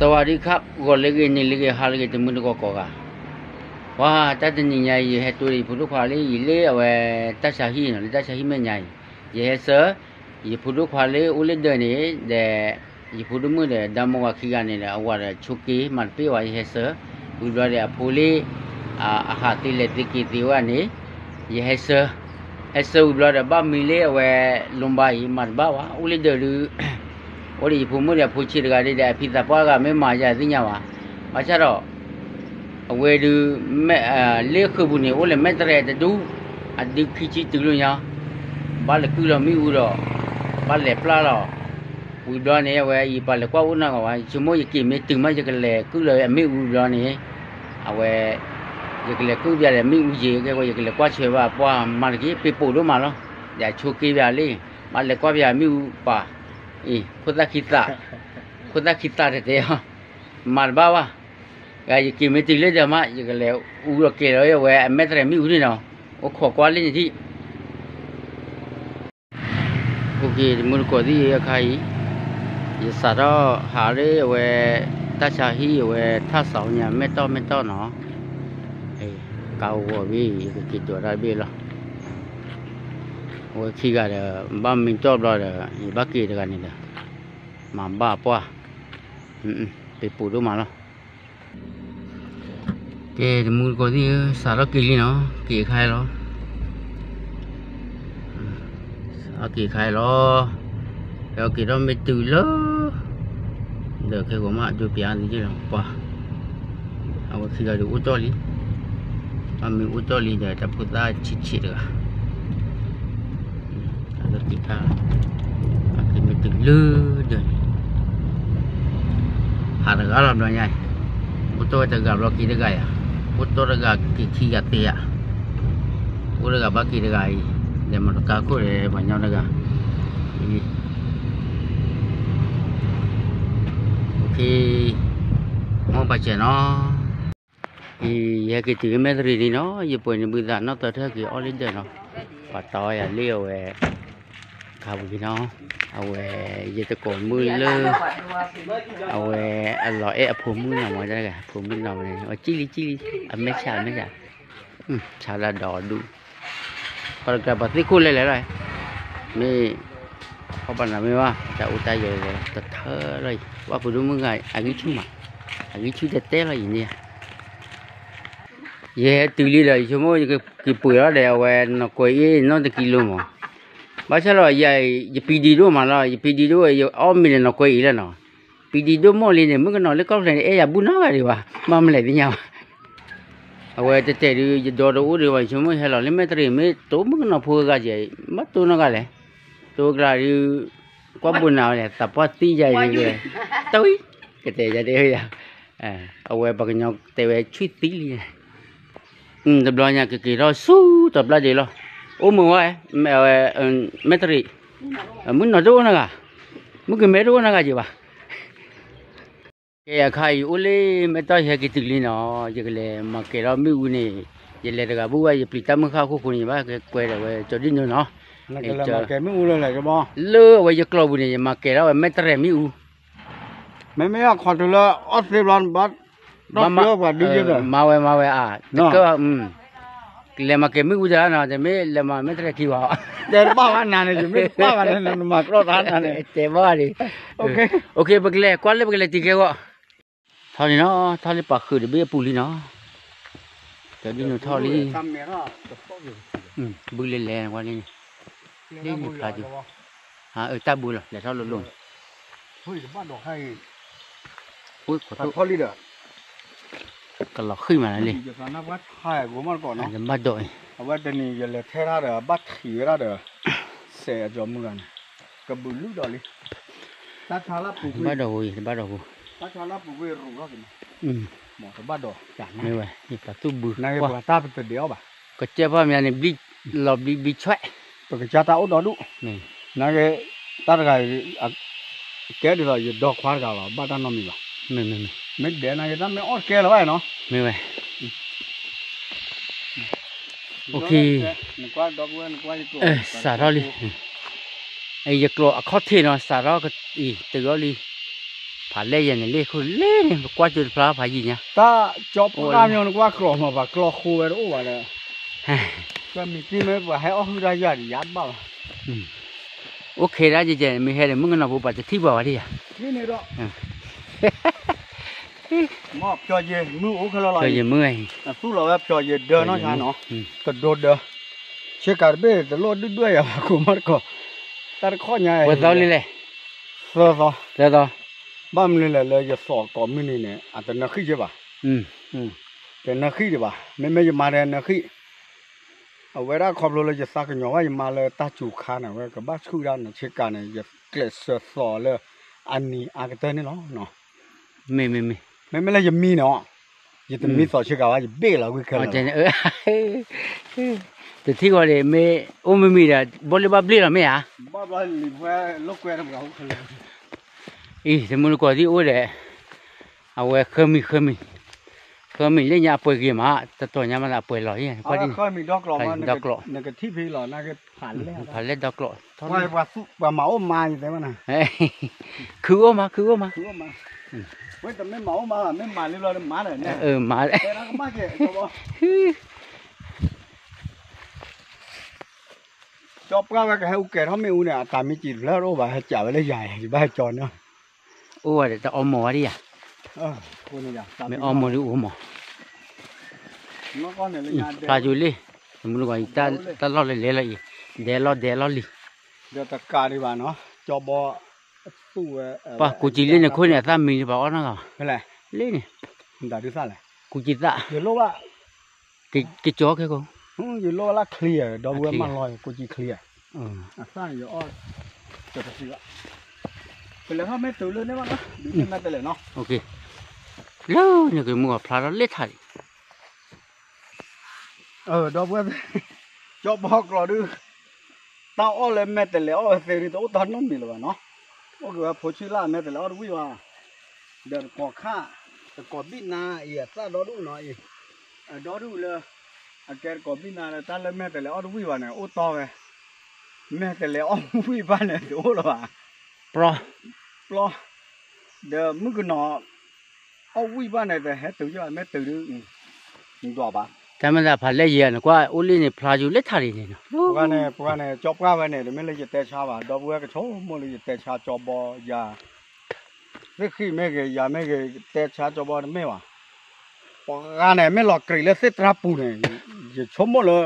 သဝးဒံခး ဂီၤလၢအဂ့ၤ နံၤလၢအဂ့ၤ ဟါလၢအဂ့ၤ တမုၢ်တကိးကိးဂၤ, ပှၤတၢ်တနံၤညါအံၤ ယဟဲတိၢ်ဒီးယဖိဒိၣ်ခွါလံ ယလၢအဝဲ တၢ်ဆါဟံၣ်နီၤ လၢတၢ်ဆါဟံၣ်မဲာ်ညါအံၤ, ယဟဲဆှၢ ယဖိဒိၣ်ခွါလၢအိၣ်လၢဒၢးန့ၣ်ဒီး ယဖိဒိၣ်မုၣ်ဒီး ဒီမါဝၤခံဂၤန့ၣ်ဒီး အဝၤဒီးဆိးက့ မၤတပ့ၢ်ဝဲ ယဟဲဆှၢ ဝံၤဘျီဒီးအဖိလၢ အဟးသ့လဲၤသ့က့ၤသ့ဝဲန့ၣ် ယဟဲဆှၢ ဟဲဆှၢဝံၤဘျီဒီး ဘၣ်မံလၢအဝဲ လိၣ်ဘါအံၤ မၤတဘၣ်ဝဲ အိၣ်လၢဒၢးဒုး အိၣ်ဒီးယဖိမုၣ်ဒီးအဖိဆံးတဂၤဒီး အဖံသးပှၢ်တဂၤမ့ၢ်မၤယၤသ့ၣ်ညါဘၣ်, ဘၣ်ဆၣ်ဒီး အဝဲဒုး လၢဃုာ်ပူၤန့ၣ် အိၣ်လၢမဲာ်တရဲတဒူၣ် အဒုခံဆံတုၤလီၤညါ, ဘၣ်လဲၤကုၢ်လီၤမ့ၣ်အူဒီး ဘၣ်လဲၤပျၢ်လီၤ, ဝံၤဘျီန့ၣ် အဝဲယပှၤလဲၤကွၢ်အိၣ်နီတဂၤဘၣ် ယဆိကမိၣ်ယက့ၤမ့ၢ်တုၤမး ယကလဲၤကုၢ်လီၤအမ့ၣ်အူဘျီန့ၣ် အဝဲ ယကလဲၤကုၢ်ဘၣ်ဒီးမ့ၣ်အူယံၤ ကဲကီး ယကလဲၤကွၢ်ဆၢဘၣ်ပှၤမၤတက့ၢ် ပ့ၤပိာ်ဒိၣ်မးလီၤ, ဒီးအဆိးက့ဘၣ်လံ, ဘၣ်လဲၤကွၢ်ဘၣ်မ့ၣ်အူပၢ်, အံၤ ခိၣ်သၣ်ခံသး, ခိၣ်သၣ်ခံသးတဲတဲအီၤ, မၤတဘၣ်ဘၣ်, ယက့ၤမ့ၢ်တုၤလၢဒီးမး ယကလဲၤအူဒီးက့ၤလီၤအဝဲအမဲာ်တရဲမ့ၣ်အူန့ၣ်နီၤ, အိၣ်ခိးကွၢ်လၢန့ၣ်ထံၣ် အိၣ်က့ၤ တမုၢ်တကိးသ့ၣ်အခါအံၤ, ယစးထီၣ်ဟးလၢအဝဲ တၢ်ဆါဟံၣ်အဝဲ ထၣ်စးညါ မဲာ်တီၢ်မဲာ်တီၢ်နီၤ, ကါဂီၤဘ့ၣ် ယကက့ၤဒိးတၢ်တဘ့ၣ်လီၤ, အဝဲခံဂၤဒီး ဘၣ်မံတီၢ်ဘျီဒီး ယဘၣ်က့ၤတဂၤန့ၣ်ဒီး မၤဘၣ်ပှၢ်, ပ့ၤပိာ်ဒိၣ်မးလီၤ ကဲ တမုၢ်တကိးသ့ၣ်ဧၢ စးထီၣ်က့ၤလံနီၤ က့ၤအခါလီၤ, စးထီၣ်က့ၤအခါလီၤ, ဖဲအက့ၤထီၣ်မ့ၢ်တုၤလၢ ဒီးခဲဂီၤမး ဒိပျးသ့လီၤ ပှၤ, အဝဲခံဂၤဒုးအိၣ်တီၢ်လံ, ဘၣ်မ့ၢ်အိၣ်တီၢ်လံဒီး တၢ်ဖိသၣ်ဆံးဆံးတဂၤ အက့ၤခါ, အက့ၤမ့ၢ်တုၤလၢဒီးန့ၣ် ဟးတဂၤလီၤဘျီညါအံၤ, အိၣ်တီၢ်ဝဲတဂၤဘျီက့ၤတဂၤယၤ, အိၣ်တီၢ်တဂၤက့ၤခံဂၤသ့ဧါ, အိၣ်တဂၤဘၣ်က့ၤတဂၤအံၤ, ဒီးမၤတကါခိၣ်ဒီးပှၤညီတဂၤ, အံၤ, မ့ၢ်ဘၣ်စဲးနီၤ အံၤ ယဟဲက့ၤတုၤလၢမဲာ်တရံးလံနီၤ, ယပှဲၤန့ၣ်ဘုသးနီၢ်သၢထၢၣ်က့ၤအီၣ်လၢဒၢးနီၤ, ပှၤတီယၤလၢအဝဲ ခါပူၤက့ၤနီၤ, အဝဲ ယတကိးမုၣ်လၢ အဝဲအလီၤအဲၣ်အဖိမုၣ်နီၤ, မ့ၢ်တၢ်တဂၤ အဖိမုၣ်နီၤဝဲန့ၣ် အကၠံၣ်လံကၠံၣ်လံ အမဲာ်ဆှးအမဲာ်ဆှး ဆါဒၣ်ဒီးဒူၣ်, ပှၤတကြၢးပှၤသ့ၣ်ခိၣ်လဲၤလဲၤလီၤ, မ့ၢ် ခီပနၤမ့ၢ်ဘၣ် တၢ်အိၣ်တၢ်ယဲၤလဲၤတထၢလီၤအံၤ, ပှၤဖိဒိၣ်မုၣ်ဂၤ အဂံၢ်ဆူၣ်မး, အဂံၢ်ဆူၣ်တဲတဲလီၤအံၤန့ၣ် ယဟဲတုၤလံဒီး ယဆိကမိၣ်ယက့ၤပှ့ၤလီၤဒီး အဝဲနီၢ်ကွဲအ့ၣ်နီၢ်တကံလိမး, ဘၣ်ဆၣ်ဒီးယၤ ယပံဒံဒိၣ်မးလီၤ, ယပံဒံဒိၣ် ယအီၣ်မ့ၤဒီးနီၢ်ကွဲအ့ၣ်လီၤနီၤ, ပံဒံဒိၣ်မီၢ်လံန့ၣ် မုၣ်ကနီၤလၢကီၢ်ဖျဲးန့ၣ် အဲၣ်ယၤဘူၣ်နီတဂၤဒံးဘၣ်, ဘၣ်မနုၤလဲၣ်သ့ၣ်ညါဘၣ်, အဝဲတဲတဲဒုး ယဒီတအိၣ်ဒံးဘၣ် ယဆိကမိၣ်ဟဲလီၤလၢမဲာ်တရံး မ့ၢ်တိၢ်မုၣ်ကနီၤဖိဂၤကဲး, ဘၣ်တိၢ်နီတဂၤလဲၣ်, တိၢ်ကျါဒုး ကွၢ်ဘိးနၤဝဲလဲၣ် သးပှၢ်သံယၤအံၤ, တဝံၤ ကတဲယၤဒ်ယၤ အဝဲပှၤကညီတဲဝဲဆွံၣ်သံလံ, တဘျီညါကက့ၤထီၣ်ဆူတဘျီဒံးလီၤ, အိၣ်မုာ်ဝဲ, မဲာ်တရံး, မုၣ်ကနီၤတအိၣ်နီတဂၤ, မုၣ်ကမဲတအိၣ်နီတဂၤကဲးဘၣ်, ကဲအခါအံၤအိၣ်လၢမဲာ်တီၢ် ယဟဲက့ၤတုၤလံနီၤ, ယကလဲၤမၤကဲၤထီၣ်မ့ၣ်အူန့ၣ်, ယလဲၤတဂၤဘူၣ်ဝဲ ယပျံၤတၢ်မုၢ်ဃၣ်အခိၣ်ဃိန့ၣ် ယဘၣ်ကကွဲဒီးဝဲကၠီဒံၣ်နုၤနီၤ, လၢအဝဲယကျီၢ်ပူၤန့ၣ် ယမၤကဲၤထီၣ်ဝဲမဲာ်တရံးမ့ၣ်အူ မ့မ့ၢ်အခီၣ်ထံးလၢအီၣ်သ့ဘျီ ဘၣ်တီၢ်ပှၤဒုးယဲဒီး မၤဝဲမၤဝဲအါ, တကဲ, ကလဲၤမၤကဲၤမ့ၣ်အူတၢ်နီၤ, တမ့ၢ်လဲၤမၤမဲာ်တရံးခံဘၣ်, တဲတဘၣ်ဘၣ်နၤန့ၣ် ယမ့ၢ်တဘၣ်ဘၣ်န့ၣ် နမၤကီၢ်တၢ်နၤန့ၣ်, တဲဘၣ်ဒံး, ပကလဲၤကွၢ်လၢပကလဲၤတုၤကဲဂီၢ်, ထီၣ်လံနီၤ, ထီၣ်လံပှၤဃုာ်တဘ့ၣ်အပူၤလံနီၤ, ကၠီဒံၣ်နုၤထီၣ်လံ, ဘုလၢလဲၤကွၢ်လံန့ၣ်, လံန့ၣ်ဖျါဒံး, ဟါအၢတၢ်ဘုလီၤ လဲၤထီၣ်လိၤလိၤန့ၣ်, အိၣ်ခိးထိၣ်, ကလီၤဃံၢ်မးလံ, တဘၣ်ဒီးအံၤ, အဝဲတနံၤယလဲၤထဲတၢ်ဒီး ဘၣ်ထံးဝဲဒၣ်ဒီး စဲးအကၠီမုၢ်ဂၤန့ၣ်, ကဘုးလုၢ်ဒီးလံ, တဘၣ်ဒီးဝဲအံၤ တဘၣ်ဒီးဝဲ, တဘၣ်ဒီး, မ့ၢ်ဝဲ ယပှၤသူၣ်ဘု, နပှၤတၢ်ပတဒဲးအီၣ်ဘၣ်, ကစၢၢ်ဖီမးန့ၣ် ဘျံးလီၤဘျံးဘျံးဆွဲး, ပကစၢ်တၢ်အိၣ်ဒီဒူၣ်, နကဲ, တၢ်တဂၤ ကဲဒ်သိးယဒီခွါတဂၤလီၤ ဘၣ်တၢ်နီတမံၤဘၣ်, မ့ၢ်ဒဲးနကဲတၢ်မ့ၢ်အီၣ်တကဲလၢၤဘၣ်နီၤ, မ့ၢ်ဝဲ စးထီၣ်လံ, ယကျိၤအခီၣ်ထံးနီၤ စးထီၣ်အံၤ တုၤအီၤလံ, ဖးလဲၢ်ယဲန့ၣ်လ့ၣ်ခိၣ်လ့ၣ်န့ၣ် ပကွၢ်ကၠိတဖျါဖးယံာ်ညါ, တၢ်ကၠီပှၢ်မီၤနကွၢ်ကျီၢ်မီၤ ပှၤကျီၢ်ဃိဝဲတအိၣ်ဘၣ်ဒီး, ကမံၤတံၢ်မ့ၢ်ပှၤဟဲအီၣ်ဟုၣ်တၢ်ယၤဒံး ယၤဘၣ်ဘၣ်, အိၣ်ခဲဒၣ်ယဲယဲ မ့ၢ်ဟဲဒီးမုၣ်ကနီၤဖိပှၤတထံၣ်ပှၤဝဲဒၣ်ယၤ, မ့ၢ်ပျီယဲမုၣ်အိၣ်ခဲလၢာ်လီၤ, ပျီယဲမုၣ်ဝဲ, အသူၣ်လီၤဝဲပျီယဲဒၢနီၢ်ယါနီၤ, တဒိဒၢ, ဆ့ကၤတဘ့ၣ်တလိၣ်ဒုၣ်ဒွဲၣ်ယၤဘၣ် ကိးမီၢ်တကိး, တၢ်တခီညါ, ဝဲသီလံလဲၣ်, သၢသီ, သၢသီ, ဘၣ်မနုၤလဲၣ်လၢယသိးကိးမုၢ်နံၤန့ၣ် အတနၢၤဃံၣ်က့ဘၣ်, တနၢၤဃံၣ်ဒံးဘၣ် မ့မ့ၢ်ယမါဒီးနၢၤဃံၣ်, အဝဲဒၣ်ခီဖျိလၢယသးကညီၤဘၣ်ယမါလၢတၢ်စူၤခါန့ၣ် အဝဲကဘၣ်ဆူၣ်ဒၣ်နဆ့ကၤန့ၣ် ယကျဲးစၢးသိးလၢအနံၤအါကတၢၢ်န့ၣ်လီၤ, မ့မ့မ့မ့, မ့မ့ၢ်လၢယမံန့ၣ်, ယတမံသိးဆ့ကၤဘၣ် ယဘ့ၣ်လီၤဝံခဲလၢာ်, တထံၣ်ဃီဒီး မ့ၢ်အိၣ်မ့မံၤဒီး ဘီၣ်လၢဘၣ်ဘျ့ၣ်လီၤမ့ၢ်ဧါ, အံၤ တမူတကိးသံၣ်အိၣ်ဒီး, အဝဲဃၢမံၤဃၢမံၤ, ဃၢမံၤလၢညါအပှဲၤဂ့ၤမး တတီၤညါမးသးအပှဲၤလီၤ, ဒီကျိး, ဖးလဲၢ်ဒီကျိး, ပှၤမၤအိၣ်မါ, ခုအိၣ်မး ခုအိၣ်မး, မ့ၢ်မၤ, ကၠီပှၢ်ဝဲကဟဲအူကဲၤထီၣ်မ့ၣ်အူန့ၣ် အတၢ်မံစံးတဖျၢၣ်တအိၣ်ဘၣ် ဟဲကးဝဲလၢယၤ ယဘၣ်ဟဲကၠီန့ၣ်, အိၣ်ဝဲဒီးတအီမိာ်ဝဲဒၣ်ယၤ, မ့ၢ်အီမိာ်ဒုးအိၣ်မး, ဖျါယူၤလံ, တမူတကိးအံၤ တၢ်လီၢ်လၢလဲၤလီၤအံၤ, ဒဲးလီၢ်ဒဲးလီၢ်လံ, ဒီးတကးဒံးဘၣ်နီၤ, ကၠီဘီ, ပှၤကူးကံလ့ၣ်န့ၣ်ခိၣ်န့ၣ် အသၣ်မံၤန့ၣ်ပှၤအီၣ်နီၢ်ဂၤ, လ့ၣ်န့ၣ်, ကူးကံသၣ်, ကကၠီခဲကိး, ယလိၣ်ဝဲလၢချံဧါ ဒီပုၢ်ဝဲၢ်မၢလီၤ ကူးကံချံဧါ, အသၣ်န့ၣ်ယအီၣ်, ပလဲၤထီၣ်မ့ၢ်တုၤလၢန့ၣ်ဘၣ်နီၤ, ဒုးန့ၢ်မဲာ်တဲးလဲးနီၤ, လၢန့ၣ်ကမူအဖျါထီၣ်လၢထးလံ ဒီပုၢ်ဝဲၢ်, ကၠီဘီကျိးဒုး, တၢ်အီၣ်လၢမဲာ်တဲးလဲးအီၣ်ဝဲသ့ဒုး တအိၣ်တၢ်နီတမံၤလၢၤဘၣ်နီၤ, အိၣ်က့ၤဝဲဖိဆံးလၢအမဲာ်တဲးလဲးအီၣ်တဝံၣ်ဘၣ်, ဒီးတကိးခါ, တကိးဘံၣ်နါအံၤ အသၣ်ဒီဒူၣ်နီၤအံၤ, အဒီဒူၣ်လၢ, အကဲတကိးဘံၣ်နါလၢတၢ်လၢမဲာ်တဲးလဲးအီၣ်တဝံၣ်ဘၣ်န့ၣ် အိၣ်တီဝဲ, မဲာ်တဲးလဲးအီၣ်ဝံၣ်ဘၣ်န့ၣ် တအိၣ်လၢၤဘၣ်, ပျီ, ပျီ ဒီးမုၣ်ကနီၤ, အီၣ်ဝံၣ်ဘၣ်န့ၣ် တဟဲတုၤယဘၣ် မ့ၢ်တုၤဒုး, ဒွးဘၣ်, တၢ်မ့ၢ်သးဖးလဲၢ်ယဲၢ်န့ၣ် ကွၢ်အိၣ်လံန့ၣ် ဖျါယူၤလၢထးလံန့ၣ်နီၤ, ပှၤန့ၣ် ပှၤန့ၣ် ကၠီပှၢ်ဝဲန့ၣ် တမ့ၢ်လၢယတဲဆါဘၣ် ဒီပုၢ်ဝဲၢ်ကဆိကမိၣ်လၢယတဲဆါကၠီဘီယၤ, သ့ၣ်ဃံၣ်မ့ၢ်ဂ့ၤ ယၤမ့ၢ်ဂ့ၤ တဲဆါကၠီဘီတမ့ၢ်ဘၣ်, ပှၤဂၤန့ၣ် မ့ၢ်လီၤကြ့းလၢသ့ၣ်တြၢ်ပူၤန့ၣ်, ယဆိကမိၣ်လၢ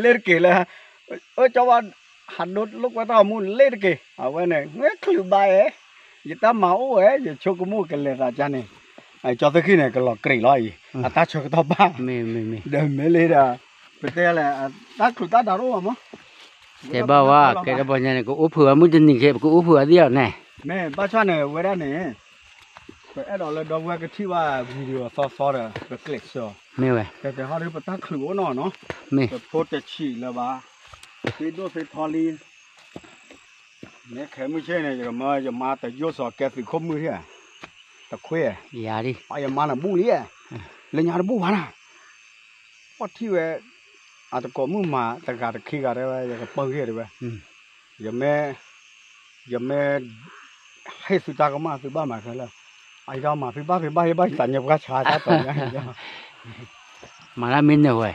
လ့ၣ်တက့ၢ်လၢ, အၢ ကၠီဘီ, ဟးဒိလိာ်ကွဲတၢ်ဂီၤမူလ့ၣ်တက့ၢ် အဝဲန့ၣ် ငဲချုးဘါအဲ, ယတၢ်မၤအိၣ်ဝဲ ယဆိကမိၣ်ကလဲၤသးကါန့ၣ်, ကၠီသ့ၣ်ဃံၣ်န့ၣ် ကလီၤကြ့းလီၤအံၤ အတၢ်ဆၢကတီၢ်ဘၣ်, ဒီးမ့ၢ်လၢဒီး, ပတဲလဲၣ်, တၢ်ချုးတၢ်ဒၣ်တအိၣ်ဘၣ်မး, တဲဘၣ်ဝဲ ကဲတဘီညါန့ၣ် ကအိၣ်ဖုးဝဲမုၢ်တနံၤခဲ ပကအိၣ်ဖုးဝဲသ့ၣ်အီၤန့ၣ်, မ့ၢ်ဘၣ်ဆၣ်န့ၣ် ဝဲဒၣ်န့ၣ် ပအဲၣ်ဒိးလၢဒီပုၢ်ဝဲၢ်ကထံၣ်ဘၣ် video သီသီဒီး ပကျဲးစၢး, မ့ၢ်ဝဲ, တဲတဲဟီဒုး ပတၢ်ချုးအိၣ်နီၢ်နီၤ, မ့ၢ်, ပဖိတဆံးလၢၤဘၣ်, သ့ဒိၣ်သ့ထီလံ, မ့ၢ်ခဲမုၢ်ဆ့ၣ်န့ၣ် ယကမၢ ယမါတယိၣ်စီၤကဲသုးခိၣ်မုၣ်ဧါ, တခွ့, ယၤဒ်, ယမါန့ၣ်ဘူၣ်လံ, လၢညါတဘူၣ်ဘၣ်နၤ ပှၤထံၣ်ဝဲ, အတကိးမုၣ်မၤတဂၤတခံဂၤတဲဝဲ ယကပၢၢ်ဂ့ၢ်တဲဝဲ, ယမ့ၢ်, ယမ့ၢ်, ဟ့ၣ်သုတၢ်ကမၣ်သုဘၣ်မၤခဲလၢာ်, အအံၤဒီးမၤသုဘၣ်သုဘၣ်ယဘၣ်ယသးညါပှၢ်ဆါတၢ်တီၤညါ, မၤတၢ်မ့ၢ်နၢၤဝဲ,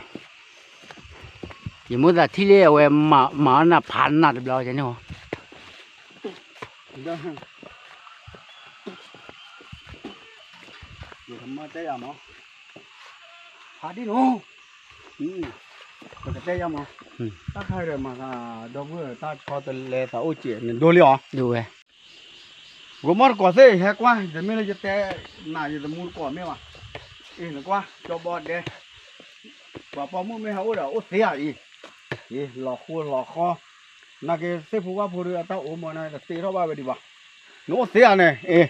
ယမိၣ်သးထံၣ်လၢအဝဲမၤအီၣ်နၢ်ဖးနၢ်တဘျီန့ၣ်, ယကမၢတဲယၤမး, ဖးဒ်နီၤ, ပကတဲယၤမး, တၢ်ခါဒီးမၤသး ဒီပုၢ်ဝဲၢ်တၢ်ဆီတလဲသးအိၣ်စဲး နဒိလံအီၤ, ဒိဝဲ, ဂိၤမီၢ်တကိးသ့ၣ် ဟဲကွၢ် ယမ့ၢ်လၢယတဲနၤ ယတမူတကိးမ့ၢ်ဘၣ်, အ့ၣ် နကွၢ် ကၠီဘီဒဲ ပှၤပိာ်မုၣ်မ့ၢ်ဟဲအိၣ်ဒီး အိၣ်သ့ဧါအံၤ, အ့ၣ် လီၤဃိလီၤဃီ, နာ်က့သ့ၣ်ဖိဝၣ်ဖိဒီး အတၢ်အိၣ်မးန့ၣ် တတ့ထီၣ်ဘၣ်ဝဲဒံးဘၣ်, နအိၣ်သ့ဧါန့ၣ်, အ့ၣ်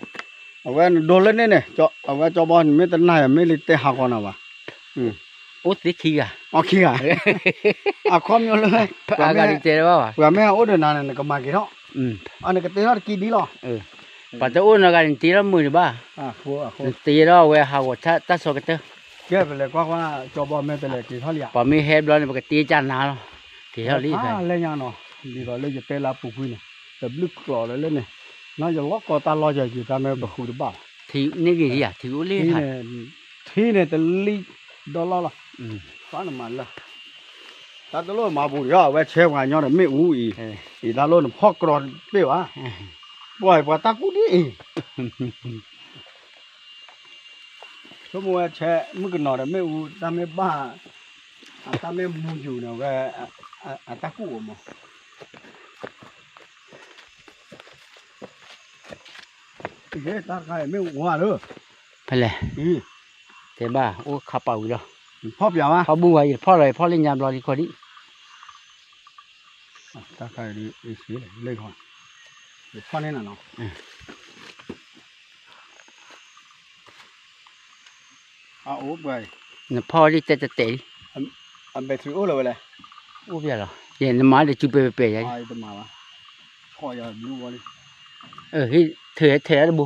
အဝဲနဒိလၢန့ၣ်န့ၣ်, အဝဲကၠီဘီ နမ့ၢ်တနာ်ယၤ မ့ၢ်လၢတဲဟးဂီၤနၤဘၣ်, အိၣ်သ့ခံဂၤ, ခံဂၤ, အခီပညီလၢ, ပှၤမ့ၢ်ဟဲအိၣ်ဒီးနၤန့ၣ် နကမၤက့ၤထီၣ်, နကတ့ထီၣ်တကံဒ်လီၤ, ပှၤတအိၣ်နီတဂၤန့ၣ် နတ့ထီၣ်မုာ်ဒံးဘၣ်, နတ့ထီၣ်အဝဲဟးဂီၤတၢ်ဆီကတၢၢ်, ကဲပလဲၤကွၢ်ကွၢ် ကၠီဘီမ့ၢ်တလဲၤက့ၤထီၣ်လံဧါ, ပှၤမ့ၢ်ဟဲဘျီန့ၣ် ပကတ့ကၢ်နၤလီၤ, က့ၤထီၣ်လံ, ဖးလဲၢ်ညါနီၤ, ဒ်သိးလၢယတဲလၢအပူၤကွံာ်န့ၣ်, တဘျုးကျိးလၢလၢန့ၣ် နီၢ်ယလီၢ်ကီတၢ်လီၢ်ယၤယံၤ တၢ်မ့ၢ်ပဃုတဘၣ်ဘၣ်. ထံန့ၢ်ဂ့ၤယၤ ထံအိၣ်လံထါ, ထံန့ၣ်တလံၣ်ဒီလီၢ်လီၤ. ပှၤနမၤလၢ တၢ်တလိၣ်မၤဘူးဒီး အဝဲဆဲပှၤညီဒီးမ့ၣ်အူအံၤ, အံၤတၢ်လိၣ်နဖီၣ်ကြီတပ့ၢ်ဘၣ်, ပှၤပှၤတၢ်ကူၣ်ဒ်အံၤ ဆိကမိၣ်ဝဲဆဲမုၣ်ကနီၤဒီးမ့ၣ်အူ တၢ်မ့ၢ်ဘၣ်, အတၢ်မ့ၢ်မူယူၤန့ၣ်ဝဲ, အတၢ်ကူၣ်အိၣ်မး, တၢ်တခါအံၤမ့ၢ်ဝါလၢ, ဖဲလဲၣ်, တဲဘၣ်အိၣ်ခးပာ်ဝံၤလီၤ, ဖီၣ်ပၠးဝါ, ဖီၣ်ဘူၣ်ဝါ ယတဖီၣ်လီၤ ယဖီၣ်လၢညါဘျီလံခီဒံး တၢ်ခါအံၤဒ်အံၤလၢခီ, ယဖီၣ်န့ၢ်နၤနီၤ, အအိၣ်ပှၤအံၤ, နဖီၣ်ဒ်တဲတဲတဲလံ, အ battery အိၣ်လၢၤဝဲလဲၣ်, အိၣ်ပၠးလီၤ, ယဲနမၤဒီးစုပဲပဲပဲယၤ, တမၤဘၣ်, ဆီၣ်ယၤဘျူဝဲလံ, ဟ့ၣ်ထဲထဲတဘိ,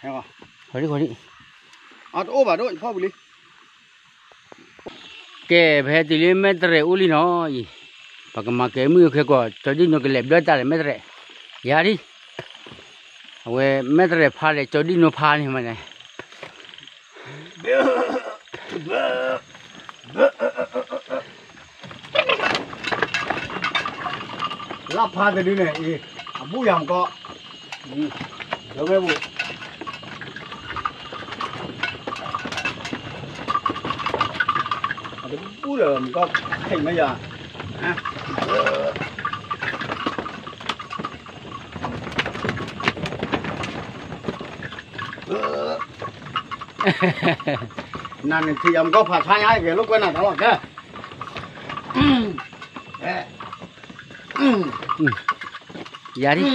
ဟဲ, ဃီဒံဃီဒံ, အတအိၣ်ဘၣ်ဒိၣ်ယဖီၣ်ဝံၤလံ ကဲ ပဟဲတုၤလၢမဲၢ်တရဲးအိၣ်လံနီၤအံၤ, ပကမၤကဲမုၢ်ခဲကီး ကၠီဒံနိကလဲၤဘျၢတၢ်လဲၣ်မဲၢ်တရဲး, ယၤဒံ, အဝဲမဲၢ်တရဲးဖါလဲၣ် ကၠီဒံနိဖါန့ၣ်မးန့ၣ် လၢဖါတဒုန့ၣ် အံၤ အဘူၣ်ယၤမကီၢ်, လၢဝဲပူၤ, အတဘူၣ်လၢမကီၢ်, ခဲအံၤမ့ၢ်ယၤ နၤန့ၣ်ထံၣ်ယၤမကီၢ်ဖးဆါညါ ကဲလိာ်ကွဲနၤတၢ်လီၢ်ကဲ, ယၤဒံ,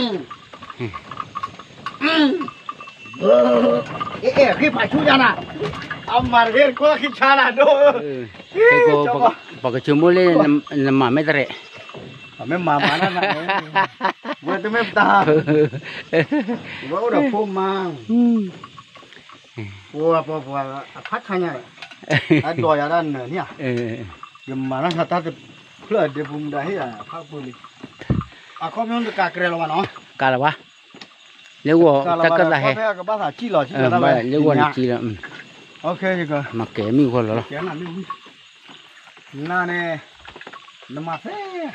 အဲ အဲ ဃ့ဖးဆူညါနၤ, အမၤတဂ့ၤတကွၢ်ဃ့ဆါနၤဒိၣ်, ပှၤကဆိကမိၣ်လၢ နမၤမဲၢ်တရဲး, မ့ၢ်မၤမၤနၤ, ဝဲတမ့ၢ်ပတၢ်, ဝဲအိၣ်ဒီးဖိမါ ပှၤပှၤပှၤအဖးဆါညါ, အဒိးယၤဒၣ်နၢၤန့ၣ်ဧါ, ယမၤလၢတၢ်တဖျၢၣ်ဒ့ပူၤမူဒါဟ့ၣ်ယၤဖးပူၤလံ, အခီပညီတကးကြဲလီၤဘၣ်နီၤ, ကးလီၤဘၣ်, လၢဂီၤတၢ်ကၢၣ်သးဟဲ, လၢဂီၤနကံလီၤ, မၤကဲမုၢ်ဂီၤလီၤလီၤ, နၤန့ၣ်, နမၤသ့,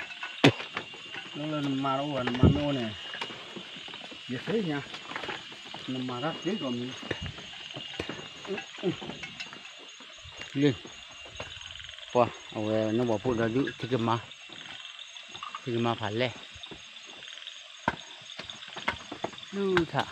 နမၤတအိၣ်ဘၣ် နမၤမ့ၢ်အိၣ်န့ၣ်, ယသ့ၣ်ညါ, နမၤတၢ်သ့ကီးမံၤ, လံ, ပှၤအဝဲနီၢ်ပှၤဖိဒီးဒုး ထံကမါ, ထံကမါဖးလဲၢ်, ဒုးထး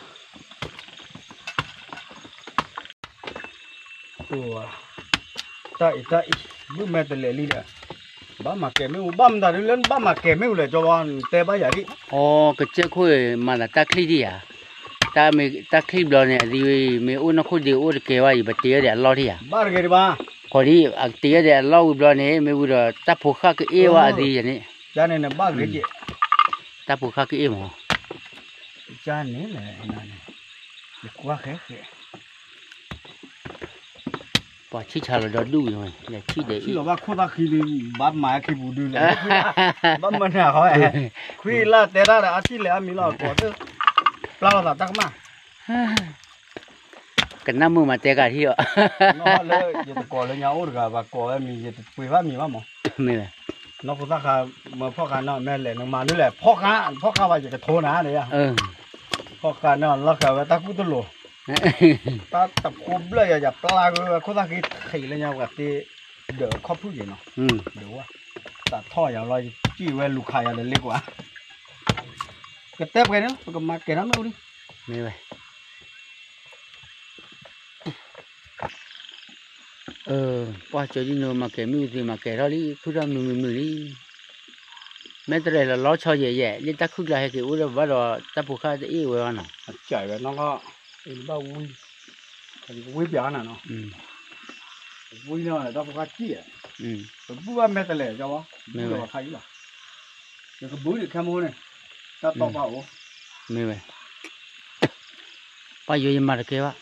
တၢ်အံၤတၢ်အံၤ ဘုၣ်မဲာ်တလဲၤလံဒီး ဘၣ်မၤကဲၤမ့ၣ်အူ ဘၣ်မတၤဒ်လၢနဘၣ်မၤကဲၤမ့ၣ်အူလဲၣ် ကၠီဘီ နတဲဘၣ်ယၤဒ်, အီ ကစၢၢ်ခိၣ်မၤသးတၢ်ချံၣ်ဒံးဧါ, တၢ်မ့ၢ်တၢ်ချံၣ်ဘျီန့ၣ် အသံဝဲအံၤ မ့ၢ်အိၣ်နီၢ်ခိၣ်ဒ့အိၣ်တကဲဝဲအံၤ ပတ့ဝဲဒီးအလီၢ်ထံၣ်ဧါ, ဘၣ်တဂ့ၤဒံးဘၣ်, ဃီဒ် အတ့ဝဲဒီးအလီၢ်ဝံၤဘျီန့ၣ် မ့ၢ်ဝံၤဒီးတၢ်ဖိဃၣ်ကအ့ၣ်ဝဲအသံယၤန့ၣ်, ယၤန့ၣ်နဘၣ်ဂ့ၤက့ၤ, တၢ်ဖိဃၣ်ကအ့ၣ်မး, ယၤန့ၣ်လဲၣ်, ယကွၢ်ဃဲဃဲ ပှၤဆံၣ်ဆါလီၤဒီဒူၣ်ဝံၤဝဲ လဲၤဆံၣ်ဒီးအံၤ ထံၣ်လီၤဘၣ်ခိၣ်သၣ်ဃံဒီး ဘၣ်မၤဟဲခံပူၤဒုလဲၣ်, ဘၣ်မၤနၤဃီ, ခွံလၢတဲတၢ်ဒီးအထံၣ်လဲၤအါမံၤလီၤ ကိးသ့ၣ် ပျၢ်လီၤသးတၢ်ကမၣ်, ကနၣ်မုာ်မၤတဲကးထံၣ်အီၤ, လၢယတကိးလၢညါအိၣ်တဂၤ ပှၤကိးဝဲမံၤ ယတပှ့ၤဘၣ်မံၤဘၣ်မး, မ့ၢ်လဲၣ်, နီၢ်ခိၣ်သၣ်ဃါ မၢဖီၣ်ဃါနီၢ် မ့ၢ်လဲၣ် နမၤဒ်လဲၣ် ဖီၣ်ဃါ ဖီၣ်ဃါဘၣ်ယကထိနၤန့ၣ်, ဖီၣ်ဃါန့ၣ် လီၤဃာ်ဝဲတၢ်ကူၣ်တလိၤ တၢ်တဖိဘျၢၣ်ယၤ ယပျၢ်က့ၤဝဲခိၣ်သၣ်ဃံထံးလၢညါပှၤသ့ ဒီးခီၣ်ဖုၣ်က့ၤနီၤ, ဒီးဝဲ သးထီၣ်ယၤလီၤ ယစံၣ်ဝဲလူၤခးယၤဒီးလ့ကွၢ်, ကတဲပှဲၤန့ၣ် ပကမၤကဲၤထီၣ်မ့ၣ်အူလံ, မ့ၢ်ဝဲ ပှၤကၠီဒ်နိမၤကဲၤမုၢ်သ့မၤကဲၤထီၣ်လံ ခုၣ်ထီၣ်မုာ်မုာ်မုာ်လံ, မဲၢ်တရဲၣ်လီၤလီၤဆီယဲၢ်ယဲၢ် လၢတၢ်ခုၣ်ကျါဟဲက့ၤအိၣ်ဒီးဘၣ်ဒီးတၢ်ဖိဃၣ်တအ့ၣ်ဝဲဘၣ်နီၤ, အစံးဝဲနီၣ်လီၤ, ဘၣ်ဝံ ဝံပၠးနၤနီၤ, ဝံနီၤတၢ်ဖိဃၣ်စံၣ်, ပဘူၣ်ဘၣ်မဲၢ်တရဲၣ်ကၠီဘီ မ့ၢ်ဝဲ ဘူၣ်လီၤခါအံၤလီၤ, ယကဘူၣ်န့ၣ်ခဲမဟိန့ၣ်, တၢ်တီၢ်ပာ်အိၣ်, မ့ၢ်ဝဲ ပၢ်ယိၤယမၤတကဲဘၣ်,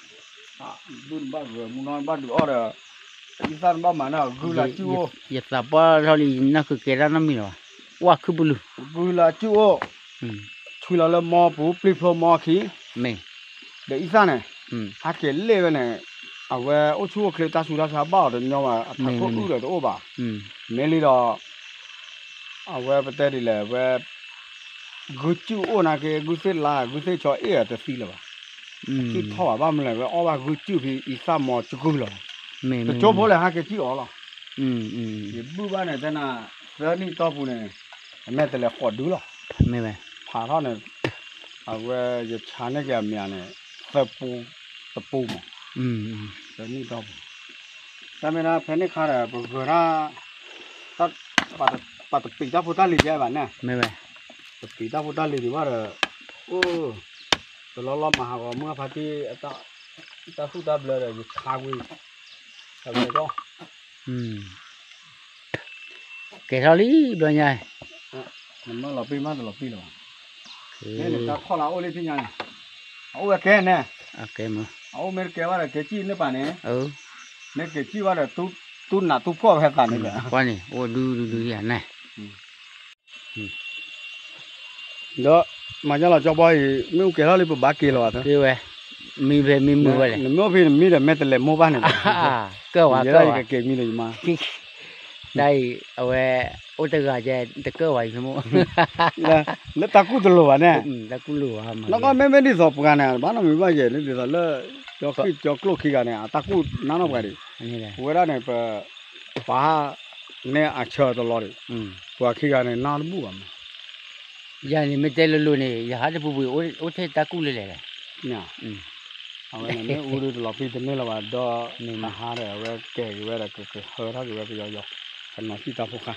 ဘူၣ်နဘၣ်ဂၢၤမူနီၢ်နဘၣ်ဒုးအီၣ်ဒီး, ယသးနဘၣ်မၤန့ၢ်ဂုၢ်လၢစုအိၣ်, ယသးပှၢ်ထီၣ်လံ ယနၢ်ဃုကဲတၢ်နီတမံၤလီၤ, ဝါခုပလူ, ဂုၢ်လၢစုအိၣ်, ဆီ ဖှံလီၤလၢမီပူၤ ပျံၤဖျိမီခံ, ဒီးအံသၣ်န့ၣ် ဟးက့ၤလ့ၣ်ဝဲန့ၣ် အဝဲအိၣ်ဆူၣ်အိၣ်ချ့ တၢ်ဆူးတၢ်ဆါဘၣ်အီၤတညီဘၣ် အထးခိၣ်အုၣ်ဒီးတအိၣ်ဘၣ်. မ့ၢ်လံဒီး အဝဲပတဲဒ်လဲၣ် ဝဲ ဂုၢ်စုၣ်အိၣ်နာ်က့ ဂုၢ်သ့ၣ်လါ ဂုၢ်သ့ၣ်ဆီအ့ၣ်အတသံလၢၤဘၣ်. စုၣ်ထီၣ်ဘၣ် ဘၣ်မနုၤလဲၣ် ဝဲအီၣ်ဘၣ်ဂုၢ်စုၣ်ဖဲအံသၣ်မီစကုၢ်လီၤ. တကၠိဖိလဲၣ် ဟးက့ၤစုၣ်အီၤလီၤ. ယဘုၣ်ဘၣ်န့ၣ် တဲနၤ သၢနံၣ်တီၢ်ပူၤန့ၣ် အမဲာ်တလဲၤဃီးဒုလီၤ. ဖးထီၣ်န့ၣ် အဝဲယဆါန့ၢ်က့ၤအမံၤန့ၣ် သၢပူ တပူမး သၢနံၣ်တီၢ်ပူၤ တၢ်မ့ၢ်ဒၣ်ဖဲန့ၣ်ခါဒီး ပဂၢၤတၢ် ပတပံးတၢ်ဖိတၢ်လံၤဒံးဘၣ်န့ၣ်, ပတပံးတၢ်ဖိတၢ်လံၤဒံးဘၣ်ဒီး အိၣ် တလီၢ်လီၢ်မၤဟးဂီၤမုၢ်ဖါတံၢ် တၢ်သူၣ်တၢ်ဘျၢဒီး ယဆါကွံာ် ဆါကွံာ်ဒီး ကဲထီၣ်လံဘျီညါ, နမၢလီၤပံၢ်မးတလီၤပံၢ်လၢၤဘၣ်, မ့ၢ်န့ၣ်တၢ်ခီၣ်လၢအအိၣ်လံဖဲညါန့ၣ်, အအိၣ်ဝဲကဲန့ၣ်, အအိၣ်မ့ၢ်တကဲဘၣ်ဒီး ကဲစံၣ်န့ၢ်ပာ်န့ၣ်, မ့ၢ်ကဲစံၣ်ဘၣ်ဒီး တူၢ်နးတူၢ်ဖှီၣ်ဝဲသးန့ၣ်ဒီး, ကွၢ်န့ၣ် အိၣ်ဒုဒုဒုယၤန့ၣ် ဒီး မၤညါလီၤကၠီဘီအံၤ မ့ၣ်အူကဲၤထီၣ်လံ ပဘၣ်က့ၤလီၤဘၣ်သၢ, က့ၤဝဲ, မံဖဲမံမုာ်ဝဲလဲၣ်, နမ့ၢ်အိၣ်ဖဲနမံဒီး မ့ၢ်တလဲၤမိၢ်ဘၣ်န့ၣ်, ကၢၢ်ဝဲကၢၢ်ဝဲ, ကက့ၤမံဒီးယမါ, တၢ်အံၤ အဝဲ အိၣ်တဂၤကဲ တကၢၢ်ဝဲအံၤမ့ၢ်, လၢတၢ်ကူၣ်တလိၤဘၣ်န့ၣ်, တၢ်ကူၣ်လိၤဘၣ်မး, နီၢ်ကီၢ်မ့မ့ၢ်ဒ်သိးပှၤန့ၣ် ဘၣ်နီတမံၤဘၣ်ယဲၢ် ဒ်သိးလၢ ကၠီဃံၣ်ကၠီကျိၣ်ခံဂၤန့ၣ် အတၢ်ကူၣ်နၢ်နီၢ်ပှၤဒံး, ဝဲဒၣ်န့ၣ် ပ ပာ် နဲအဆၢတလီၤဒံး, ပှၤခံဂၤန့ၣ် နၢ်တဘူၣ်ဘၣ်မး, ယၤန့ၣ် မ့ၢ်တဲလိၤလိၤန့ၣ် ယဟးတပူၤပူၤ အိၣ်ထဲတၢ်ကူၣ်လၢလဲၣ်လဲၣ်, အဝဲန့ၣ်မ့ၣ်အူဒုတလီၤပံၢ်တန့ၢ်လၢၤဘၣ်ဒီး, မ့ၢ်ဟးဒီး အဝဲကဲၤက့ၤဝဲဒီး ကကဟၢထီၣ်က့ၤဝဲပယီၤယီၤ, ကနီၤစံၣ်တၢ်ဖိဃါ,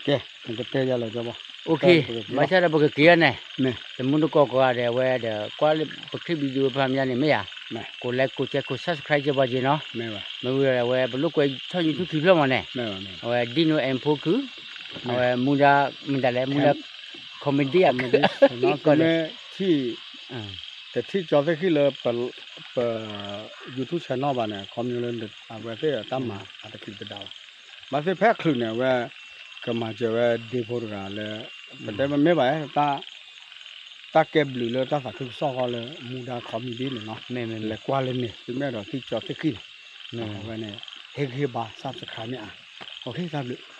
ကဲ နကတဲယၤလၢၤကၠီဘီ, ဘၣ်ဆၣ်ဒီးပကက့ၤအီၤန့ၣ်, တမူတကိးကိးဂၤဒီး အဝဲဒီး ကွၢ်လၢပချံၣ် video ဖးမးန့ၣ် မ့ၢ်ယၤ ကိး like ကိး share ကိး subscribe ကၠီဘီက့ၤနီၤ, မ့ၢ်ဝဲဒီး အဝဲပလိာ်ကွဲထီၣ် YouTube ခံဖျၢၣ်မးန့ၣ်, အဝဲ Dino and ဖိခု, အဝဲမူဒါ မတၤလဲၣ် မူဒါ comedy အ comedy အကီၢ်ဒီး ထံၣ် တထံၣ်ကၠီသ့ၣ်ခံလၢ ပ YouTube channel ဘၣ်န့ၣ် ခီမီလၢ အဝဲသ့ၣ်တၢ်မၤအတချုးတဒါဘၣ်, ဘၣ်သ့ၣ်ဖဲချုးန့ၣ် အဝဲ ကမၤစၢၤဝဲဒ့ဖိတဂၤလၢ ပတဲမ့ၢ်ဘၣ် တၢ်ကဲဘျုးလၢတၢ်သးခုကစီၣ်ဃီလၢ မူဒါ comedy န့ၣ်နီၤ, လဲၤကွၢ်လၢန့ၣ် သုမ့ၢ်အဲၣ်ဒိးထံၣ်ကၠီသ့ၣ်ခံန့ၣ်, အဝဲန့ၣ် ဟ့ၣ်ဂံၢ်ဟ့ၣ်ဘါ subscribe မ့ၢ်အါ, တၢ်ဘျုး